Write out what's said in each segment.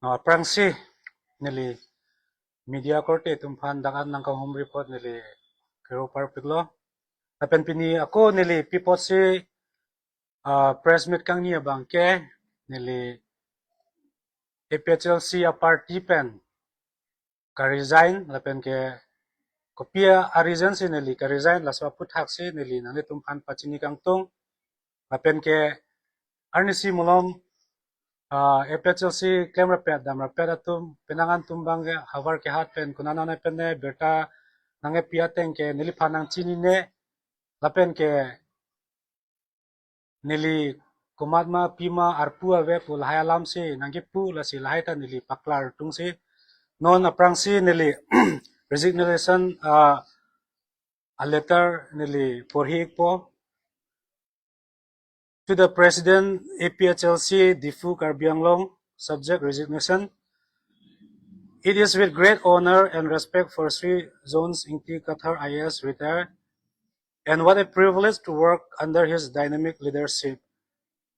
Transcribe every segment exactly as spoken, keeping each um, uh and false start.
Aphrangsi neli media korte atum aphan dak an nangkanghumri apot neli kero parpiklo. Lapen pini ako neli pi apotsi ah, press meet kangni abangke neli A P H L C a party pen ka-resign lapen ke kopi a-reason si neli ka-resign laso aphuthaksi neli nanglitum aphan pachini kangtung. Lapen ke arnisi malom, ah, A P H L C klemrapet damrapet atum penang an atum abangke havar kehat pen konat konat pen ne birta nangkepi ateng ke neliphan nangchinine lapen ke neli komatma pima arpu ave pu lahai alamsi nangkipu, lasi lahai ta neli paklar tungsi non aphrangsi neli resignation, ah, a letter neli porhi-ikpo. To the President, A P H L C, Diphu, Karbi Anglong, subject resignation. It is with great honor and respect for Shri Jones Ingti Kathar I A S retired, and what a privilege to work under his dynamic leadership.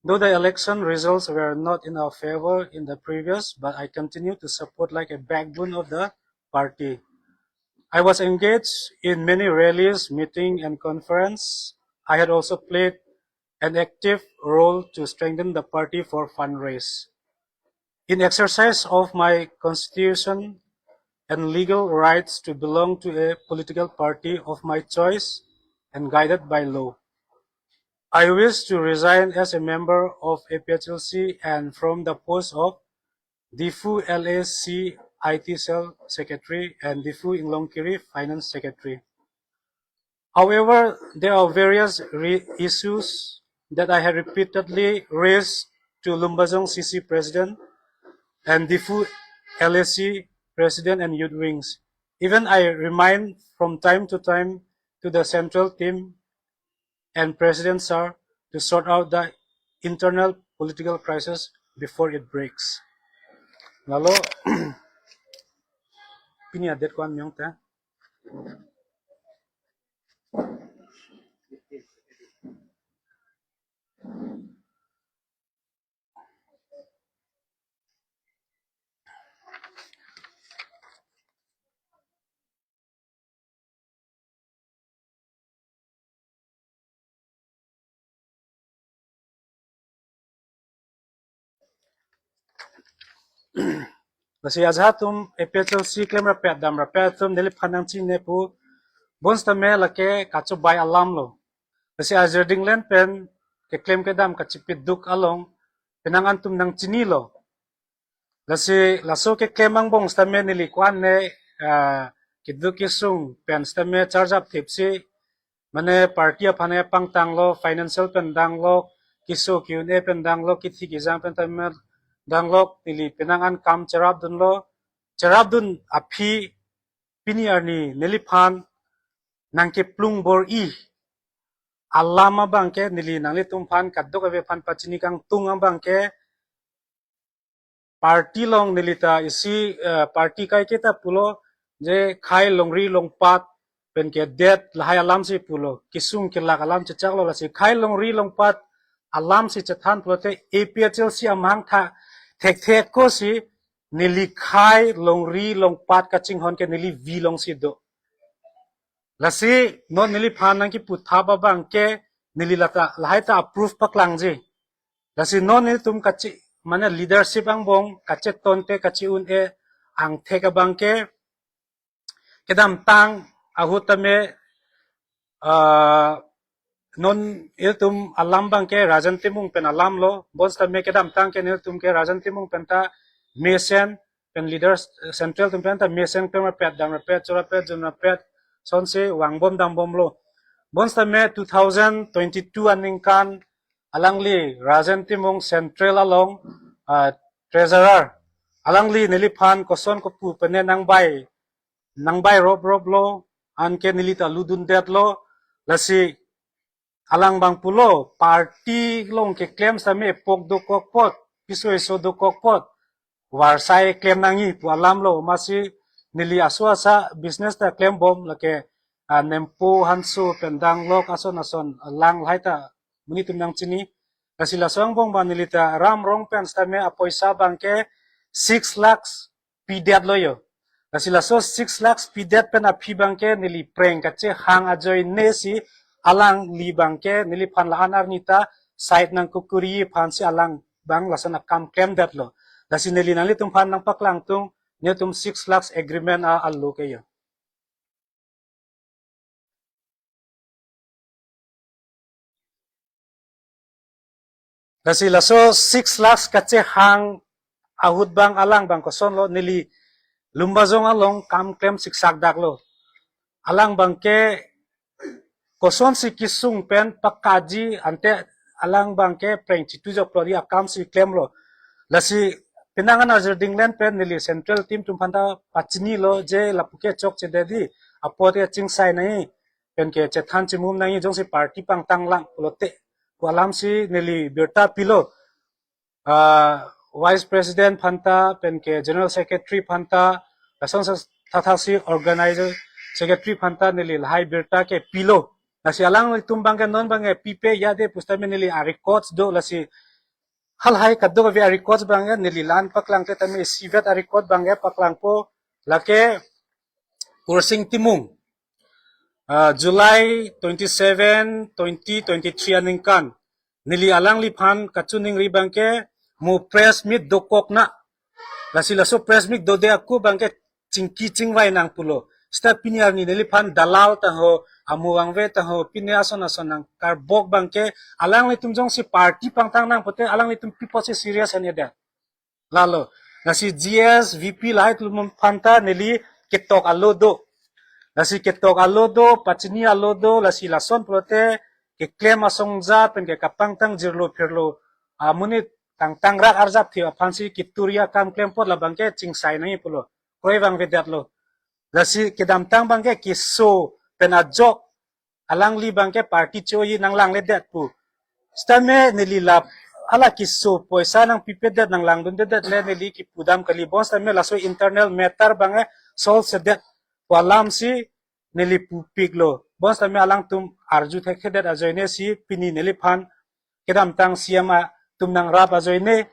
Though the election results were not in our favor in the previous, but I continue to support like a backbone of the party. I was engaged in many rallies, meeting, and conference. I had also played an active role to strengthen the party for fundraise. In exercise of my constitution and legal rights to belong to a political party of my choice and guided by law, I wish to resign as a member of A P H L C and from the post of Diphu L A C I T Cell Secretary and Diphu Inglongkiri Finance Secretary. However, there are various re- issues that I had repeatedly raised to Lumbajong C C President and Diphu L A C President and Youth Wings. Even I remind from time to time to the central team and President Sir to sort out the internal political crisis before it breaks. Lalo, pini a-date ko-an miyong ta. Lasi ajahak atum A P H L C klemrapet damrapet atum neliphan nangchinine pu bonsitame lake kachobai alamlo. Lasi ajir dinglen pen keklem kedam kachipiduk along penang an atum nangchinilo. Lasi laso keklem angbong sitame neli ko-an ne, ah, keduk kesung pen sitame charjap thipsi, mane party aphan ke pangtanglo, financial pen danglo, keso ke-un-e pen danglo, kithi kejang pen tame danglo, neli penang an kam cherapdunlo, cherapdun aphi pini arni neliphan nangkeplung bor-i alam abangke neli nanglitum aphan kadokave aphan pachini kangtung abangke party along neli ta isi, eh, party kaiketa pulo je khei longri longpat pen kedet lahai alamsi pulo, kesung kelak alam chechaklo, lasi khei longri longpat alamsi chethan pulote A P H L C amahang tha thekthek ako si neli khei longri longpat kachinghon ke neli V alongsi do. Lasi non neliphan nangkipu thap abangke neli lata lahai ta approve paklangji. Lasi non nelitum kachi, mane leadership angbong kachetonte kachi-un-e angthek abangke kedamtang ahut tame, ah, non ilitum alam abangke Rajen Timung pen alamlo, bonsitame kedamtang ke nelitum ke Rajen Timung pen ta mesen pen leaders, eh, central atum pen ta mesen klemrapet damrapet chorapet junrapet sonsi vangbom dangbomlo. Bonsitame two thousand twenty-two aningkan alangli Rajen Timung central along, ah, treasurer, alangli neliphan koson kopu pen nangbai nangbai rop roplo, anke neli ta ludundetlo, lasi alang abang pulo, party along keklem sitame epok dokok apot, piso eso dokok apot, varsai klem nangji pu alamlo, amatsi neli aso asa business ta klembom lake, ah, Nempo Hanso pen danglok ason ason lang lahai ta monit atum nangchini. Lasi laso angbong abang neli ta ram rong pen sitame apoisa abangke six lakhs pidetlo yo. Lasi laso six lakhs pidet pen aphi abangke neli preng kachehang ajoine si alangli abangke neliphan la-an arni ta side nangkokori aphan si alang abang lason akam klemdetlo. Lasi neli nanglitumphan nangpaklangtung, netum six lakhs agreement a alo ke yo. Lasi laso six lakhs kachehang ahut abang alang abang kosonlo, neli Lumbajong along kam klem siksak daklo. Alang abangke kosonsi kesung pen pakaji ante alang abangke preng chitu joklo di akam si klemlo. Lasi penang an ajir dinglen pen neli central team atum aphanta pachinilo je lapu ke chokche dei di, apot ke chingsai nangji, penke chethan chimum nangji, jongsi party pangtang lang pulote pu alam si neli birta pilo. Ah, vice president aphanta, penke general secretary aphanta, lason sa thathaksi organizer secretary aphanta neli lahai birta ke pilo. Lasi alanglitum abangke non abangke pipe ya dei pu setame neli a-records do, lasi halahai kadokave a-records abangke neli la-an paklangte tame isivet a-record abangke paklangpo, lake Kursing Timung, ah, July twenty-seven, twenty twenty-three aningkan, neli alangliphan kachiningri abangke mo press meet dokok na. Lasi laso press meet dode ako abangke chingki chingvai nang pulo. Seta pini arni neliphan dalal ta ho, amo vangve ta ho, pini ason ason nangkarbok abangke alanglitum jongsi party pangtang nang pute alanglitum pi apotsi serious an ya dei. Lalo. Lasi G S, V P lahai atum aphanta neli ketok alo do. Lasi ketok alo do, pachini alo do, lasi lason pulote keklem asong ja penke kapangtang jirlo phirlo amonit tangtang rat arjap thi aphansi keturi akam klem apot labangke chingsai nangji pulo. Kroi vangvedetlo. Lasi kedamtang abangke keso pen ajok alangli abangke party cho-i nanglangledet pu. Setame neli la hala keso poisa nangpipedet nanglangdundedet le neli kipudam kali, bonsitame laso internal matter abangke solve sedet pu alam si neli pupiklo. Bonsitame alangtum arju thekthedet ajoine si pini neliphan kedamtang C M atum nangrap ajoine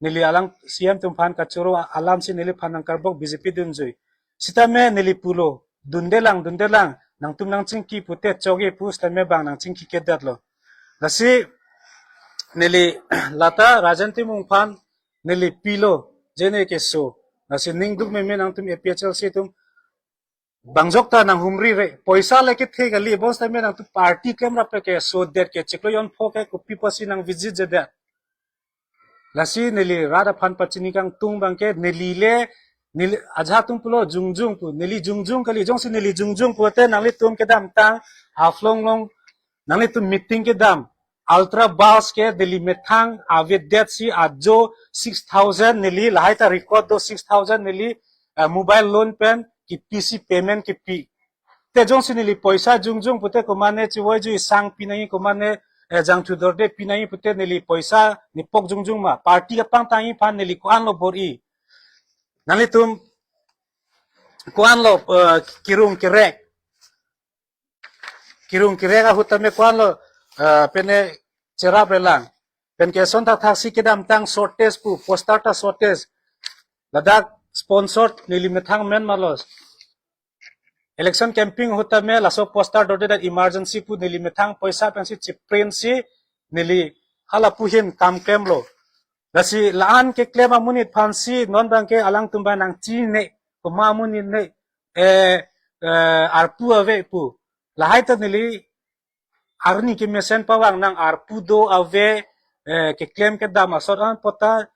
neli alang C M atum aphan kachoro alam si neliphan nangkarbok B J P dunjui. Setame neli pulo, dundelang, dundelang, nangtum nangchingki pute chokji pu setame bang nangchingkikedetlo. Lasi neli lata Rajen Timung aphan neli pilo, je ne keso. Lasi ningduk meme nangtum A P H L C atum bangjok ta nanghumri re. Poisa le kethe kali, bonsitame nangtum party klemrap ke sodet ke chiklo jon pho ke kopi apotsi nang visit jedet. Lasi neli rat aphan pachini kangtung abangke neli le, neli ajahak atum pulo jongjong pu, neli jongjong kali, jongsi neli jongjong pute nanglitum kedamtang Haflong along nanglitum meeting kedam, Ultra Bus ke Delhi methang avedet si ajo six thousand neli lahai ta record do, six thousand neli, eh, mobile loan pen kipi si payment kipi. Te jongsi neli poisa jongjong pute komane chivoiju isang pi nangji, komane, eh, jangthu dorde pi nangji pute neli poisa nepok jongjong ma? Party apangtangji aphan neli ko-anlo bor-i? Nanglitum ko-anlo, eh, kirung kirek? Kirung kirek ahut tame ko-anlo, eh, pene cherap relang. Penke ason thakthaksi kedamtang shortage pu, poster ta shortage. Ladak sponsored neli methang men malos. Election campaign ahut tame laso poster dorde dat emergency pu neli methang poisa pensi chiprint si neli hala pu ahin kam klemlo. Lasi la-an keklem amonit aphansi non abangke alangtum abang nangchinine, komat amonit ne, eh, eh, arpu ave pu. Lahai ta neli arni kemesen pavang nang arpu do ave, eh, keklem kedam ason an pota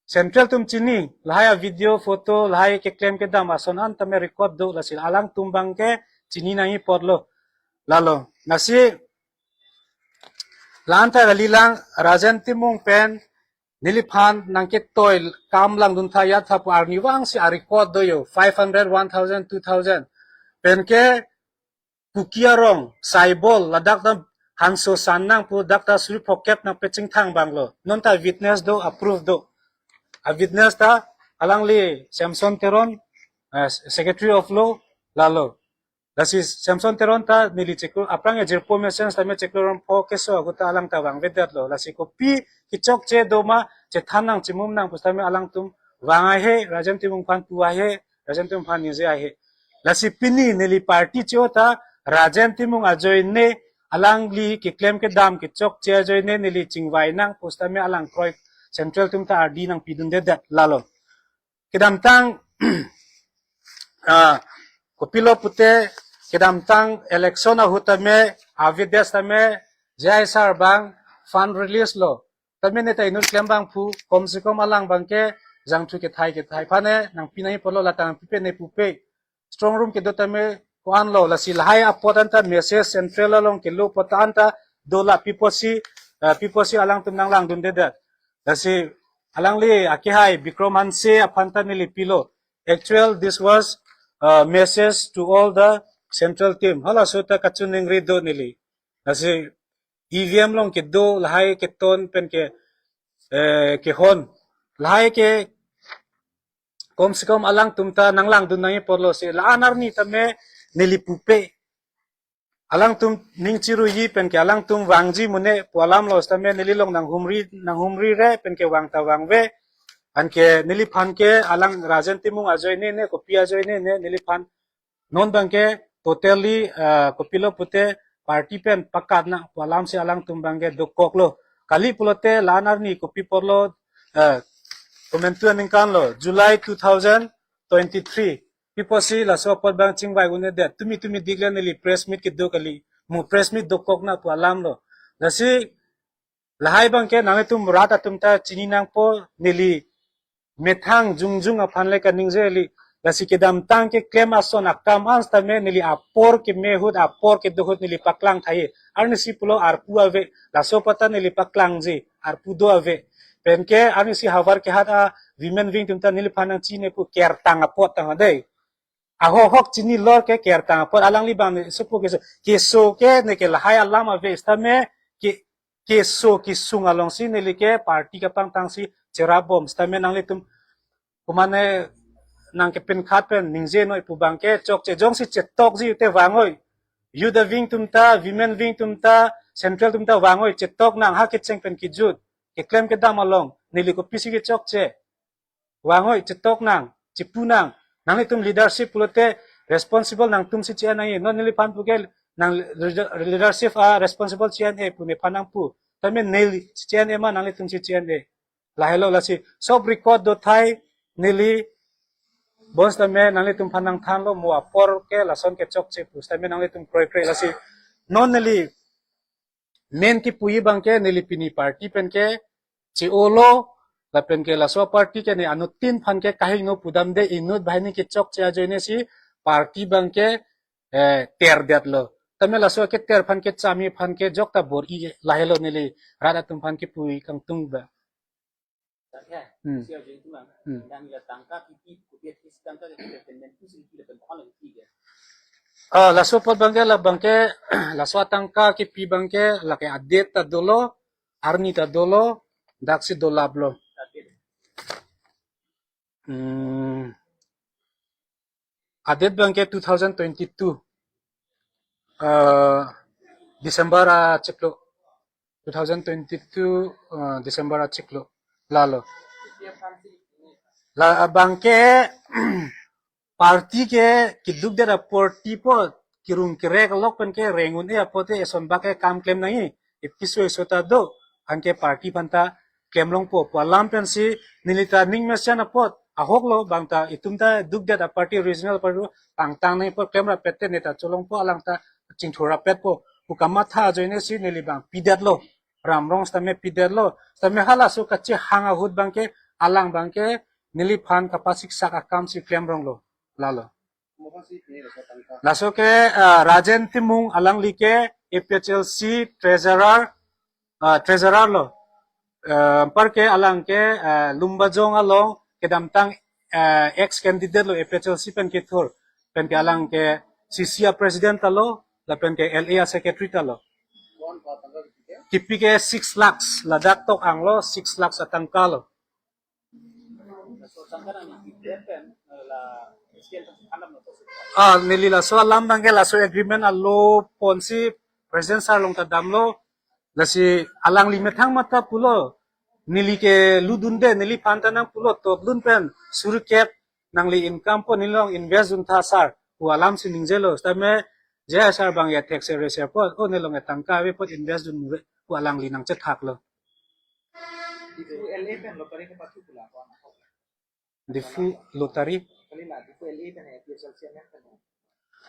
central atum chini, lahai a-video photo, lahai keklem kedam ason an tame record do, lasi alangtum abangke chini nangji apotlo. Lalo. Lasi la-an ta kalilang, Rajen Timung pen neliphan nangketoi kam langdun tha ya tha pu arnivang si a-record do yo, five hundred, one thousand, two thousand. Penke Kuki arong, Saibol, ladak ta hanso san nang pu dak ta suri phokep nangpechingthang abanglo. Non ta witness do, a-proof do. A-witness ta alangli Samson Teron, eh, Secretary of Law, lalo. Lasi Samson Teron ta neli chiklo, aphrang ajirpo mesen setame chiklo jon pho keso ahut ta alang ta vangvedetlo. Lasi kopi kechokche do ma, chethan nang chimum nang pu setame alangtum vang ahe, Rajen Timung aphan pu ahe, Rajen Timung aphan ningje ahe. Lasi pini neli party cho ta Rajen Timung ajoine alangli keklem kedam kechokche ajoine neli chingvai nang pusitame alang kroi central atum ta ardi nangpidundedet lalo. Kedamtang ah, kopilo pute kedamtang election ahut tame avedet tame J I sir abang fund release lo. Tame neta inut klem abang pu, kom se kom alang abangke jangthu kethai kethai aphan ne nangpi nangji apotlo, lata nangpipe ne pupe. Strong room kedo tame ko-an lo, lasi lahai apot anta message central along kelo apot anta do la piposi, eh, piposi alangtum nanglangdundedet. Lasi alangli akehai Bikram Hanse aphan ta neli pilo. Actual, this was a message to all the central team. Halaso ta kachiningri do neli. Lasi E V M along kedo lahai keton pen ke, eh, kehon. Lahai ke kom se kom alangtum ta nanglangdun nangji apotlo si la-an arni tame neli pupe. Alangtum ning chiruji pen ke alangtum vangji mune pu alam lo sitame neli along nanghumri, nanghumri re pen ke vang ta vangve. Anke neliphan ke alang Rajen Timung ajoine ne, kopi ajoine ne, neliphan non abangke totally, eh, kopilo pute party pen pakat nang pu alam si alangtum abangke dokoklo. Kali pulote la-an arni kopi apotlo, eh, komantu aningkan lo, July two thousand twenty-three. Piposi laso apot abang chingvai un'edet, tumi tumi dik le neli press meet kedo kali, mo press meet dokok nang pu alam lo. Lasi lahai abangke nanglitum rat atum ta chini nangpo, neli methang jongjong aphan le kaningje kali. Lasi kedamtang keklem ason akam an sitame neli apor keme ahut, apor kedo ahut neli paklang tahai. Arnisi pulo arpu ave, laso apot ta neli paklangji, arpu do ave. Pen ke arnisi havar kehat a women wing atum ta neliphan nangchini pu kertang apot tang dei. Ahok ahok chini lor ke kertang apot, alangli abang ne sopo keso. Keso ke ne ke lahai alam ave sitame ke, keso kesung alongsi neli ke party kapangtang si cherap bom sitame nanglitum komatne nangkepinkhat pen ningje noi pu abangke chokche, jongsi chetokji te vangoi. Youth wing atum ta, women wing atum ta, central atum ta vangoi, chetok nang ha kecheng pen kejut. Keklem kedam along neli kopisi kechokche. Vangoi, chetok nang, chepu nang. Nanglitum leadership pulote responsible nangtum si che-en nangji. Non neliphan puke nang leader-, leadership a responsible che-en-e pu nephan nangpu. Tame neli che-en-e ma nanglitum si che-en-e. Lahelo lasi sob record do tahai, neli bonsitame nanglitum aphan nangthanlo, mo apor ke lason kechokche pusitame nanglitum kroikre lasi. Non neli main kipuji abangke neli pini party pen ke che-olo, lapen ke laso party ke ne anuttin aphan ke kahingno pudamde, inut banghini kechokche ajoine si party abangke, eh, terdetlo. Tame laso keter aphan kechami aphan ke jokta bor-i lahelo neli rat atum aphan kipuji kangtung ba. Hmm. Hmm. Ah, laso apot abangke, la abangke, laso atangka kipi abangke lake adet ta dolo, arni ta dolo, daksi dolaplo. Hmm. Adet abangke two thousand twenty-two, eh, December achiklo. Two thousand twenty-two, eh, December achiklo. Lalo. La abangke party ke keduk det a party apot, kirung kerek lok pen ke reng un-e apot te eson bak ke kam klem nangji. Episo eso ta do, anke party aphan ta klem longpo pu alam pensi neli ta ning mesen apot, ahok lo bang ta itum ta duk det a party, regional party pangtang nangji apot klem rapet te ne ta cholongpo, alang ta chingthur rapetpo pu kamatha ajoine si neli abang pidetlo, Ram Rong sitame pidetlo, sitame halaso kachehang ahut abangke alang abangke neliphan kapasiksak akam si klem ronglo. Lalo. Laso ke, ah, Rajen Timung, alangli ke A P H L C treasurer, ah, treasurer lo. Ah, anparke alang ke, ah, Lumbajong along kedamtang, ah, ex candidate lo A P H L C pen kethur. Pen ke alang ke C C a president ta lo, lapen ke L A a secretary ta lo. Kipi ke six lakhs, ladak tok anglo six lakhs atangka lo. Ah, neli laso alam abangke laso agreement alo ponsi President sir along ta damlo. Lasi alangli methang mata pulo, neli keludunde, neliphan ta nangpulo totlun pen suri kep nangli income po, nelilong invest dun tha sir pu alam si ningjelo. Sitame J I sir abang ya thekser reser po, o nelong ya tangka ave po, invest dun pu alangli nangchethaklo. Diphu L A pen lottery kepathu pula ko anak. Diphu lottery. Kali la, Diphu L A pen A P H L C M pen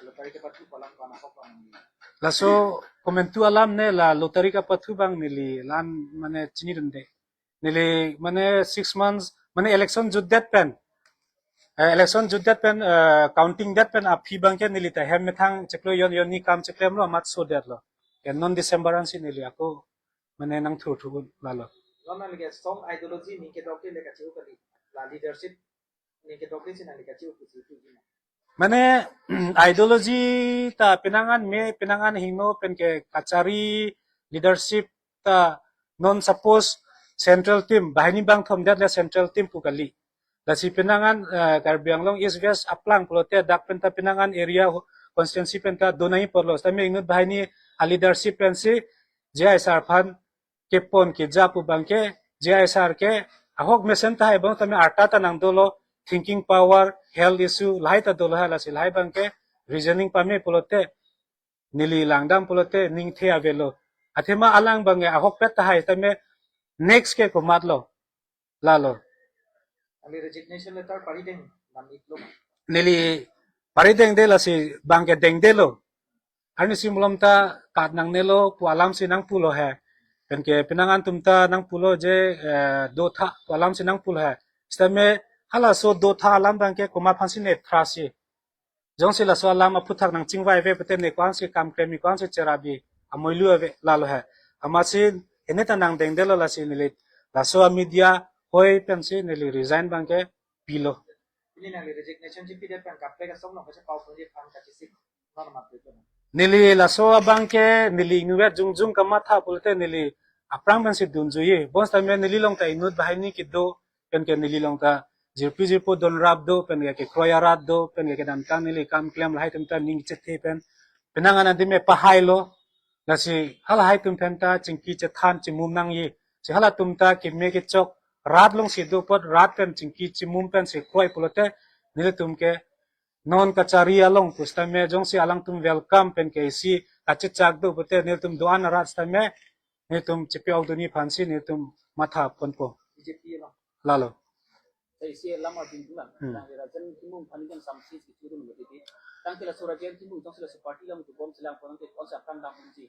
lottery kepathu pula ko anak ko anak. Laso komantu alam ne la lottery kepathu abang neli la-an mane chinidunde. Neli mane six months, mane election jutdet pen. Eh, election jutdet pen, eh, counting det pen aphi abangke neli ta hem methang chiklo jon jon ni kam chiklemlo amat sodetlo. Ke non December ansi neli ako mane nangthurthu lalo. Non nangli ke song ideology ning kedok le kachiu kali. La leadership ning kedok le si nangli kachiu pusi tu gina. Mane ideology ta penang an me, penang an hingno pen ke kachari leadership ta non suppose central team, banghini bangthom det le central team pu kali. Lasi penang an, eh, Karbi Anglong East West aplang pulote dak pen ta penang an area ho-, constituency pen ta do nangji porlo. Sitame inut banghini a leadership pensi J I sir aphan kepon keja pu abangke J I sir ke ahok mesen tahai abang tame arta ta nangdolo, thinking power, health issue lahai ta dolo, ha lasi lahai abangke reasoning pame pulote neli langdam pulote ningthe avelo. Athema alang abangke ahokpet tahai tame next ke komatlo. Lalo. Nangli resignation letter parideng, nangli lo. Neli paridengde lasi abangke dengdelo. Arnisi malom ta kat nangnelo pu alam si nangpulo he. Penke penang an atum ta nangpulo je, eh, dotha pu alam si nangpulo he. Sitame halaso dotha alam abangke komat aphansi ne thrasi. Jongsi laso alam aphuthak nangchingvai ave pute ne ko-ansi kam klem, ko-ansi cherap-i amoilu ave lalo he. Amatsi ene ta nangdengdelo lasi neli laso a media hoi pensi neli resign abangke pilo. Pini nangli resignation chipidet pen kaprek asong nang kachepao pon aphan kachesik non mat beton. Neli laso abangke neli inutvet jongjong kamatha pulote neli aphrang pensi dunjuiye. Bonsitame nelilong ta inut banghini kedo penke nelilong ta jirpi jirpo donrap do, penke kekroi arat do, penke kedamtang neli kam klem lahai atum ta ning chethe pen penang an adim me pahailo. Lasi halahai atum pen ta chingki chethan chimum nangji. Si halatum ta keme kechok rat alongsi do apot rat pen chingki chimum pensi kroi pulote nelitum ke non kachari along pusitame jongsi alangtum welcome penke isi kachechak do pute nelitum do-an arat sitame nelitum chipi-ok dunji aphansi nelitum matha ponpo. B J P along. Lalo. Sa isi alam ading tulang. Hmm. Nang irajan timung paning kan samsi si turun begitu. Tangke laso rajen timung tangke laso party lam tu bom selang ponang ke konsep kan dam si.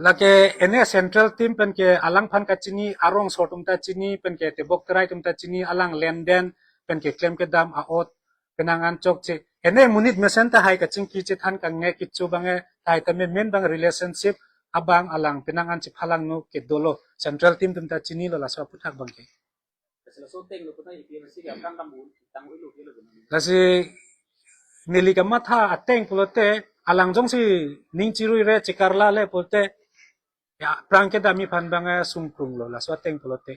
Lake ene central team penke alangphan kachini, arong so atum ta chini, penke tebok terai atum ta chini, alang lenden penke klem kedam a-ot penang an chokche. Ene monit mesen tahai kachingki chethan kangne kichu abangke tahai tame main abang relationship abang alang penang an chephalangno kedolo. Central team atum ta chinilo laso aphuthak abangke. Laso teng lo kona A P H L C ke aphrang dam un, tang un lo ke lo kona. Lasi neli kamatha ateng pulote alang jongsi ning chirui re chikarla le pulote ya aphrang kedamji aphan abang, eh, sungkrunglo laso ateng pulote.